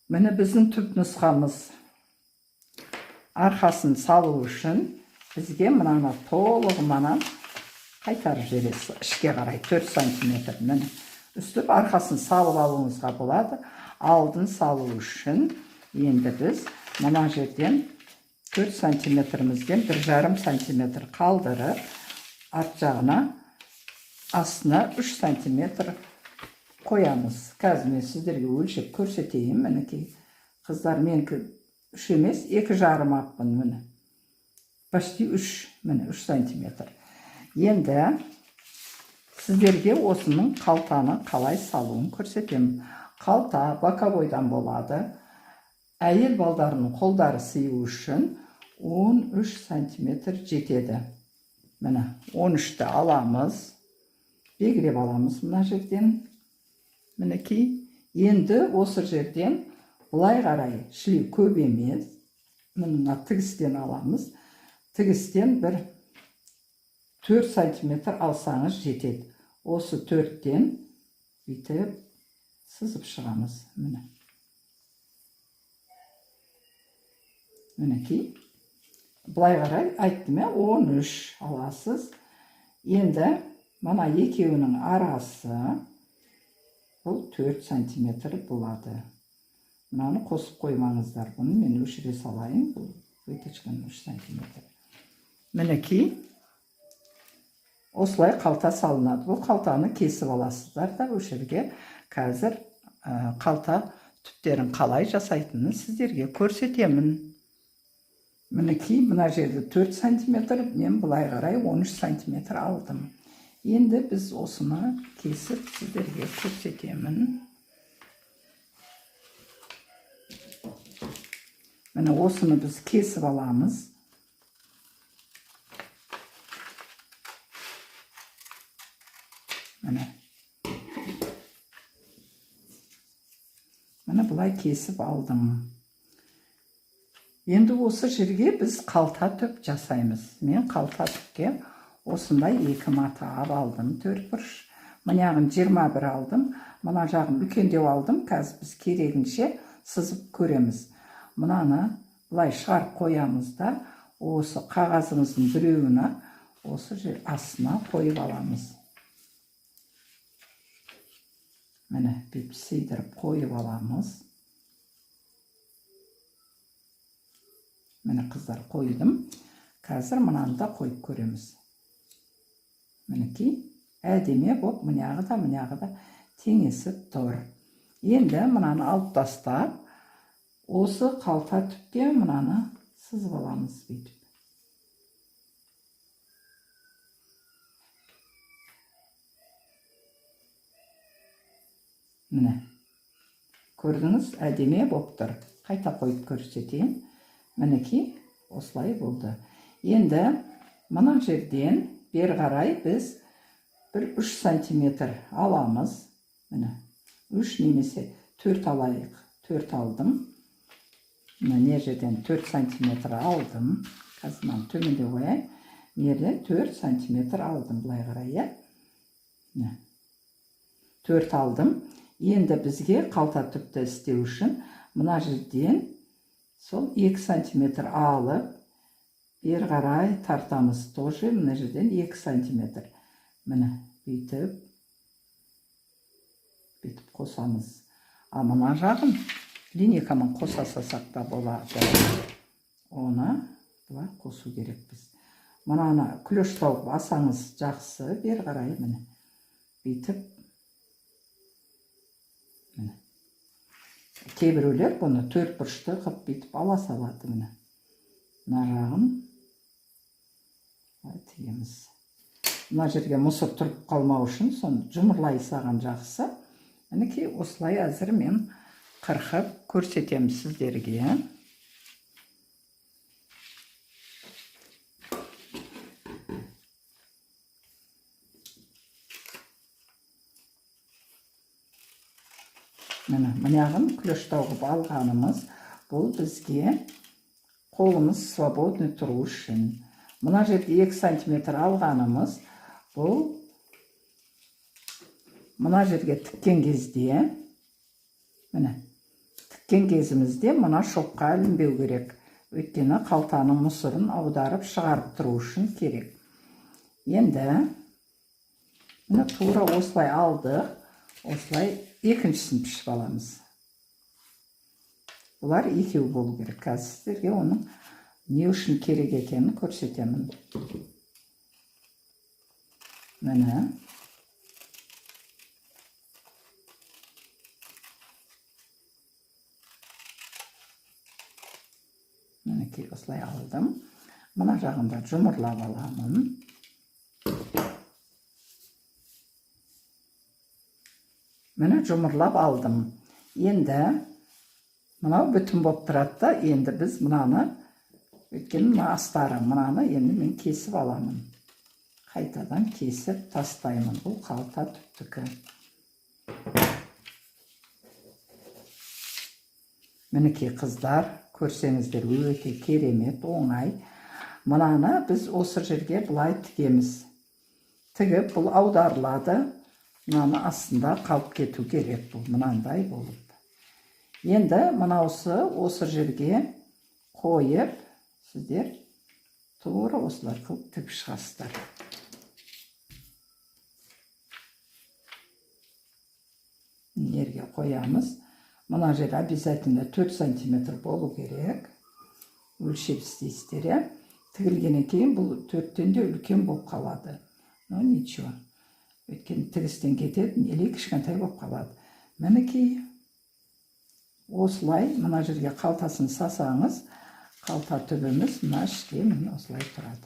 Міне, біздің түп нұсқамыз. Арқасын салу үшін бізге мынаны толығыменен қайтарып жібересіз ішке қарай 4 сантиметр. Міне, үстіп арқасын салып алуыңызға болады. Алдын салу үшін енді біз мына жерден 4 сантиметрімізден 1,5 сантиметр қалдырып, арт жағына астына 3 сантиметр қоямыз. Қазір мен сіздерге өлшеп көрсетейін. Мінекей, қыздар, менікі 3 емес, 2,5 аппын. Міне, почти 3, міне, 3 сантиметр. Енді сіздерге осының қалтаны қалай салуын көрсетемін. Қалта боковойдан болады. Әйел балдарының қолдары сыю үшін 13 сантиметр жетеді. Міне, 13-ті аламыз, белгілеп аламыз мына жерден. Мінекей, енді осы жерден былай қарай шіли көп емес, міне, мына тігістен аламыз. Тігістен бір 4 сантиметр алсаңыз жетеді. Осы 4-тен бүйтіп сызып шығамыз. Міне, мінекей, былай қарай айттым, иә, 13 аласыз. Енді мына екеуінің арасы, бұл 4 сантиметр болады. Мынаны қосып қоймаңыздар, бұны мен өшіре салайын. Бұл выточканың 3 сантиметр. Мінекей, осылай қалта салынады. Бұл қалтаны кесіп аласыздар да, осы жерге қазір қалта түптерін қалай жасайтынын сіздерге көрсетемін. Мінекей, мына жерде 4 сантиметр, мен былай қарай 13 сантиметр алдым. Енді біз осыны кесіп сіздерге көрсетемін. Міне, осыны біз кесіп аламыз. Міне, міне, былай кесіп алдым. Енді осы жерге біз қалта түп жасаймыз. Мен қалта түпке осындай екі мата алдым, төрт бұрыш. Мына жағын 21 алдым, мына жағын үлкендеу алдым. Қазір біз керегінше сызып көреміз. Мынаны былай шығарып қоямыз да, осы қағазымыздың біреуін осы жер астына қойып аламыз. Міне, бүйтіп сыйдырып қойып аламыз. Міне, қыздар, қойдым. Қазір мынаны да қойып көреміз. Мінекей, әдемі болып мынаяғы да, мынаяғы да теңесіп тұр. Енді мынаны алып тастап, осы қалта түпке мынаны сызып аламыз бүйтіп. Міне, көрдіңіз, әдемі болып тұр. Қайта қойып көрсетейін. Мінекей, осылай болды. Енді мына жерден бері қарай біз бір 3 сантиметр аламыз. Міне, 3 немесе 4 алайық. 4 алдым. Мына не жерден 4 сантиметр алдым. Қазір мынаны төмендеу қояйын. Мына жерден 4 сантиметр алдым былай қарай, иә. Міне, 4 алдым. Енді бізге қалта түпті істеу үшін мына жерден сол 2 сантиметр алып, бері қарай тартамыз. Тоже мына жерден 2 сантиметр. Міне, бүйтіп бүйтіп қосамыз. А мына жағын линейкамен қоса салсақ та болады. Оны былай қосу керекпіз. Мынаны клеш тауып алсаңыз жақсы. Бері қарай, міне, бүйтіп. Міне, кейбіреулер бұны төрт бұрышты қылып бүйтіп ала салады. Міне, мына жағын былай тігеміз. Мына жерге мусор тұрып қалмау үшін соны жұмырлай салған жақсы. Мінекей, осылай әзір мен қырқып көрсетемін сіздерге. Міне, мынағын клештау қылып алғанымыз, бұл бізге қолымыз свободный тұру үшін. Мына жерде 2 сантиметр алғанымыз, бұл мына жерге тіккен кезде, міне, Тіккен кезімізде мына шовқа ілінбеу керек. Өйткені қалтаның мусорын аударып шығарып тұру үшін керек. Енді міне тура осылай алдық. Осылай екіншісін пішіп аламыз. Бұлар екеу болу керек. Қазір сіздерге оның не үшін керек екенін көрсетемін. Міне. Мінекей осылай алдым. Мына жағында жұмырлап аламын. Міне жұмырлап алдым. Енді мынау бүтін болып тұрады да, енді біз мынаны, өйткені мына астары, мынаны енді мен кесіп аламын. Қайтадан кесіп тастаймын. Бұл қалта түптікі. Мінекей қыздар, көрсеңіздер өте керемет, оңай. Мынаны біз осы жерге былай тігеміз. Тігіп бұл аударылады. Мынаны астында қалып кету керек, бұл мынандай болып. Енді мынаусы осы жерге қойып, сіздер тура осылай қылып тігіп шығасыздар. Жерге қоямыз. Мына жер обязательно 4 сантиметр болу керек. Өлшеп істейсіздер, иә? Тігілгеннен кейін бұл 4-тен де үлкен болып қалады. Но ничего. Өйткені тігістен кетеді, или кішкентай болып қалады. Мінекей осылай мына жерге қалтасын сасаңыз, қалта түбіміз мына іште міне осылай тұрады.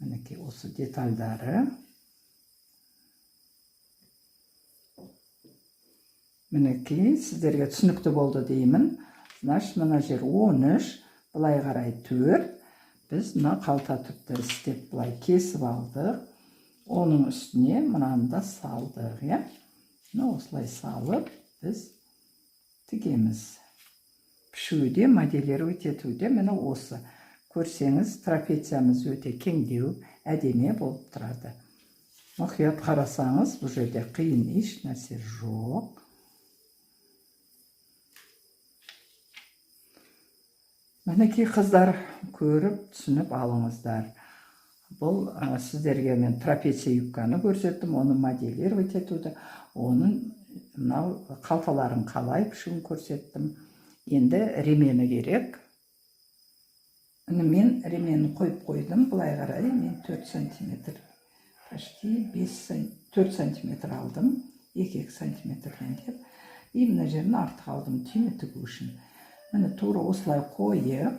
Мінекей осы детальдары. Мінекей сіздерге түсінікті болды деймін. Значит, мына жер 13, былай қарай 4. Біз мына қалта түпті істеп былай кесіп алдық. Оның үстіне мынаны да салдық, иә? Мына осылай салып біз тігеміз. Пішуде, моделировать етуде міне осы. Көрсеңіз, трапециямыз өте кеңдеу, әдемі болып тұрады. Мұқият қарасаңыз, бұл жерде қиын еш нәрсе жоқ. Мінекей қыздар, көріп, түсініп алыңыздар. Бұл сіздерге мен трапеция юбканы көрсеттім, оны моделировать етуді, оның мынау қалталарын қалай пішуін көрсеттім. Енді ремені керек. Міне мен ременін қойып қойдым. Былай қарай мен 4 сантиметр, почти 4 сантиметр алдым, 2-2 сантиметрден деп. И мына жерін артық алдым түйме тігу үшін. Міне тура осылай қойып,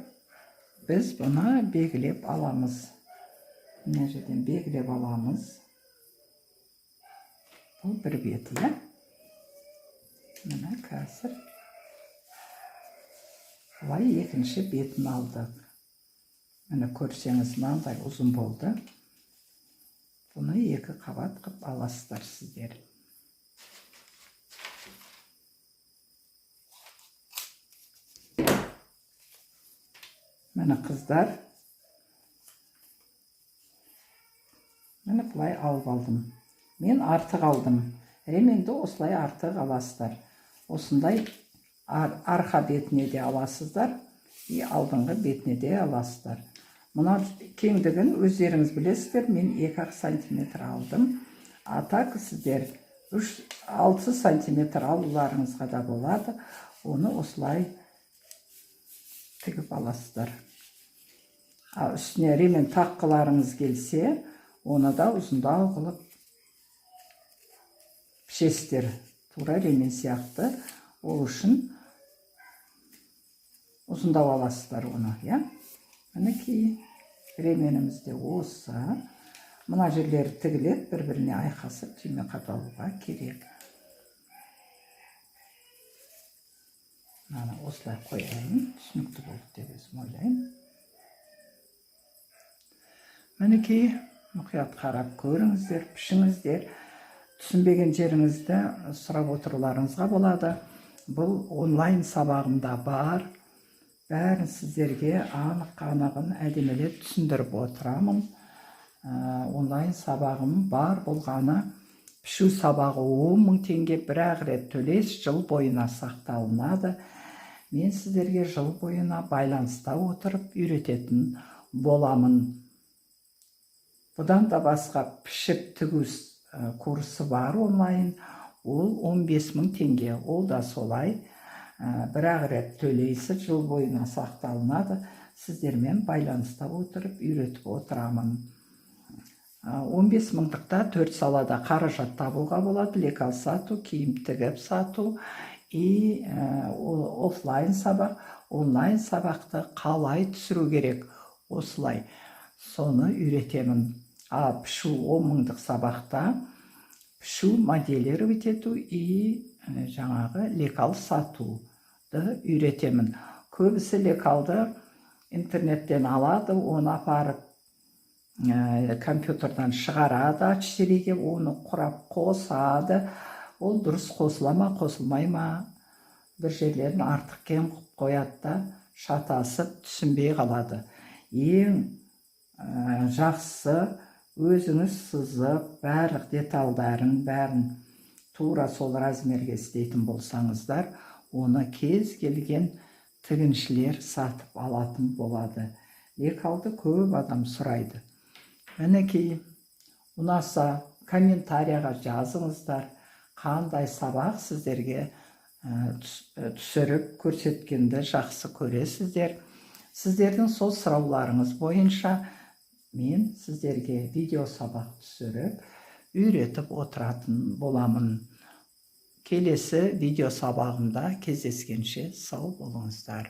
біз бұны белгілеп аламыз. Мына жерден белгілеп аламыз. Бұл бір беті, иә? Міне қазір былай екінші бетін алдық. Міне көрсеңіз, мынандай ұзын болды. Бұны екі қабат қылып аласыздар сіздер. Міне қыздар, міне былай алып алдым. Мен артық алдым. Ременді осылай артық аласыздар. Осындай арқа бетіне де аласыздар, и алдыңғы бетіне де аласыздар. Мына кеңдігін өздеріңіз білесіздер, мен 2 сантиметр алдым. А так сіздер 3-6 сантиметр алуларыңызға да болады. Оны осылай тігіп аласыздар. А үстіне ремен таққыларыңыз келсе, оны да ұзындау қылып пішесіздер. Тура ремен сияқты. Ол үшін ұзындау аласыздар оны, иә? Мінекей ременіміз де осы. Мына жерлері тігіледі, бір-біріне айқасып түйме қадалуға керек. Мынаны осылай қояйын, түсінікті болды деп өзім ойлаймын. Мінекей мұқият қарап көріңіздер, пішіңіздер. Түсінбеген жеріңізді сұрап отыруларыңызға болады. Бұл онлайн сабағымда бар. Бәрін сіздерге анық-қанығын әдемілеп түсіндіріп отырамын. Онлайн сабағым бар болғаны Пішу сабағы 10 000 теңге, бір ақ рет төлейсіз, жыл бойына сақталынады. Мен сіздерге жыл бойына байланыста отырып үйрететін боламын. Бұдан да басқа пішіп тігу курсы бар онлайн, ол 15 мың теңге. Ол да солай, бір ақ рет төлейсіз, жыл бойына сақталынады, сіздермен байланыста отырып үйретіп отырамын. 15 мыңдықта төрт салада қаражат табуға болады: лекал сату, киім тігіп сату и офлайн сабақ. Онлайн сабақты қалай түсіру керек, осылай соны үйретемін. А пішу 10 мыңдық сабақта пішу, моделировать ету и жаңағы лекал сатуды үйретемін. Көбісі лекалды интернеттен алады, оны апарып компьютердан шығарады А4-ге, оны құрап қосады. Ол дұрыс қосыла ма, қосылмай ма, бір жерлерін артық кем қылып қояды да, шатасып, түсінбей қалады. Ең жақсысы, өзіңіз сызып, барлық детальдарын, бәрін тура сол размерге істейтін болсаңыздар, оны кез келген тігіншілер сатып алатын болады. Лекалды көп адам сұрайды. Мінекей, ұнаса, комментарияға жазыңыздар, қандай сабақ сіздерге түсіріп көрсеткенді жақсы көресіздер. Сіздердің сол сұрауларыңыз бойынша мен сіздерге видео сабақ түсіріп үйретіп отыратын боламын. Келесі видео сабағымда кездескенше сау болыңыздар.